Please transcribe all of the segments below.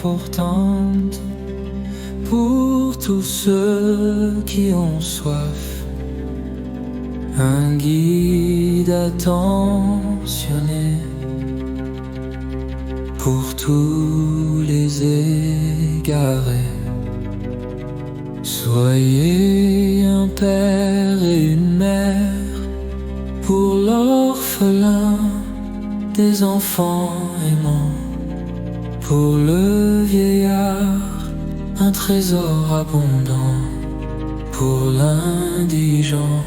réconfortante pour tous ceux qui ont soif, un guide attentionné pour tous les égarés. Soyez un père et une mère pour l'orphelin des enfants aimants, pour le vieillard un trésor abondant, pour l'indigent.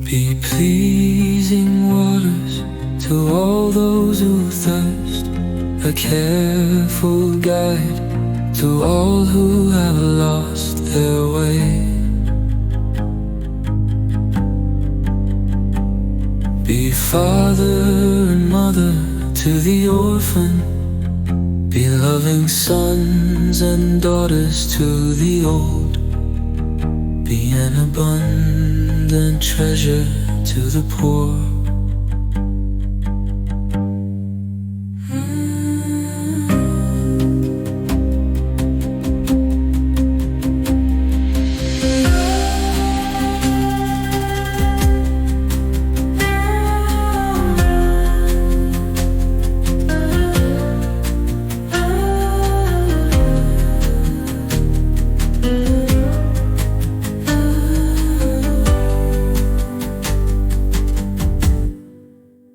Be pleasing waters to all those who thirst, a careful guide to all who have lost their way. Be father and mother to the orphan, be loving sons and daughters to the old, be an abundant treasure to the poor.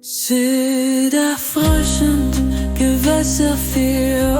Sidd erfrëschend Gewässer fir.